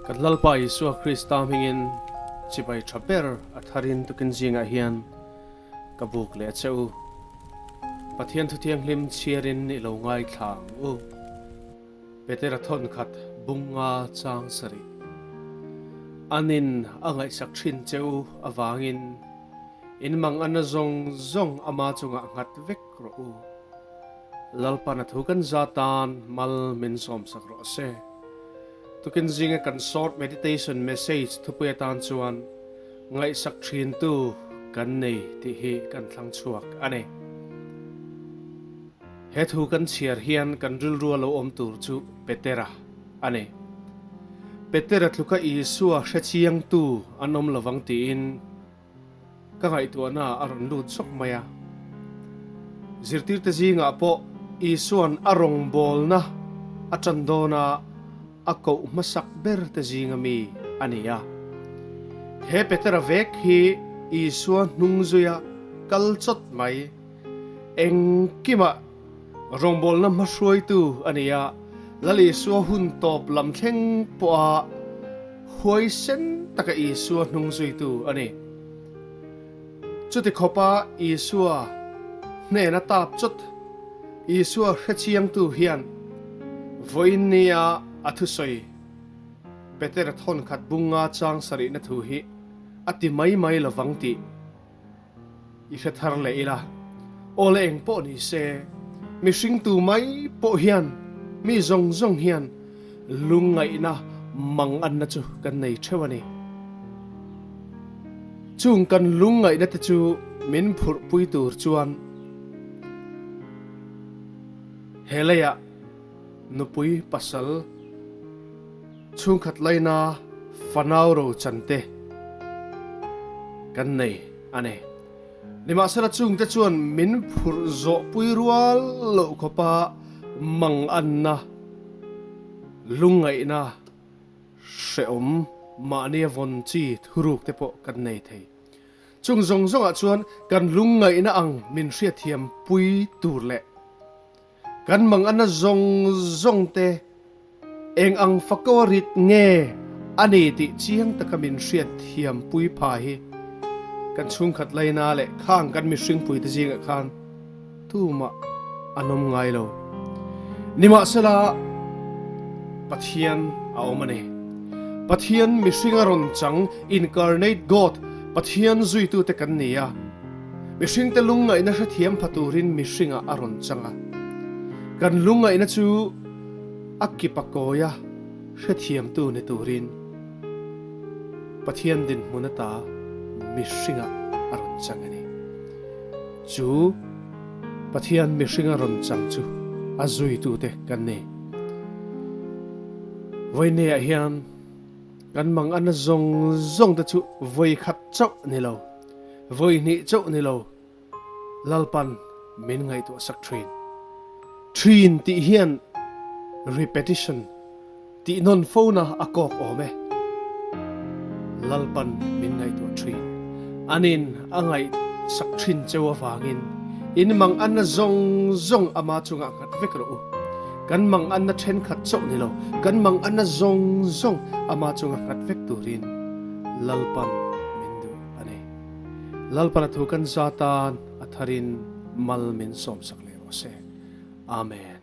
Kan Lalpa Isua Krista hmingin chibai tha ber a tharin tukin zingah hian ka buk leh a che u. Pathian Thuthianghlim chhiarin i lo ngaithla ang u. Petera thawnkhat bunga chang sarih. Anin a ngaihsak thin che u avangin in mang ana zawng zawng ama chungah nghat vek rawh u. Lalpan a thu kan za tan mal min sawmsak rawh se. Tukin zinga kan short meditation message thupui atan chuan ngaihsak thintu kan nei tih hi kan thlang chhuak a ni. He thu kan chhiar hian kan rilru a lo awm tur chu Petera a ni. Petera tluka Isua hrechiangtu an awm lovang tiin Ka ngaihtuahna a rawn lut zawk mai a. Zirtirte zingah pawh Isua'n a rawngbawlna a ṭan dawna a koh hmasak ber te zinga mi a ni a. He Petera vek hi Isua hnung zuia kal chawt mai, engkimah rawngbawlna hmahruaitu a ni a, Lal Isua hun tawp lam thleng pawha huaisen taka Isua hnung zuitu a ni. Chuti khawpa Isua hnena tap chawt Isua hrechiangtu hian vawiin nia a thusawi Petera thawnkhat bunga chang sarihna thu hi a ti mai mai lovang tih I hre thar leh ila, aw le eng pawh ni se, mihring tu mai pawh hian, mi zawng zawng hian lungngaihna mang anna chu kan nei theuh a ni. Chung kan lungngaihna te chu min phurhpui tur chuan he leiah nupui pasal Chhungkhat laina fanau ro chan te kan nei a ni. Nimahsela chungte chuan min phurh zawh pui rual loh khawpa manganna, lungngaihna, hrehawm mahnia vawn chi thuruk te pawh kan nei thei. Chung zawng zawngah chuan kan lungngaihna ang min hriatthiam pui tur leh Kan manganna zawng zawng te eng ang fako a rit nge a ni tih chiang taka min hriat thiam pui pha hi kan chhungkhat laina leh khang kan mihringpui te zingah khan tumah an awm ngai lo. Nimahsela, Pathian a awm a ni. Pathian mihringa rawn chang, incarnate God, Pathian zuitute kan ni a. Mihringte lungngaihna hrethiam pha turin mihringah a rawn chang a. Kan lungngaihna chu a kip a kawi a, hrethiamtu ni turin Pathian dinhmun ata mihringah a rawn chang a ni. Chu Pathian mihringa rawn chang chu a zuitute kan ni. Vawineah hian kan manganna zawng zawng te chu vawikhat chauh ni lo. Vawi hnih chauh ni lo, Lalpan min ngaihtuah sak thin. Thin tih hian repetition tih nawn fo na a kawk awm e. Lalpan min ngaihtuah thin. Anin a ngaihsak thin cheu avangin in mang anna zawng zawng ama chungah nghat vek rawh u. Kan mang anna thenkhat chauh ni lo, kan mang anna zawng zawng ama chunga nghat vek turin Lalpan min duh. A ni. Lalpana thu kan za tan a tharin mal min sawmsak leh rawh se. Amen.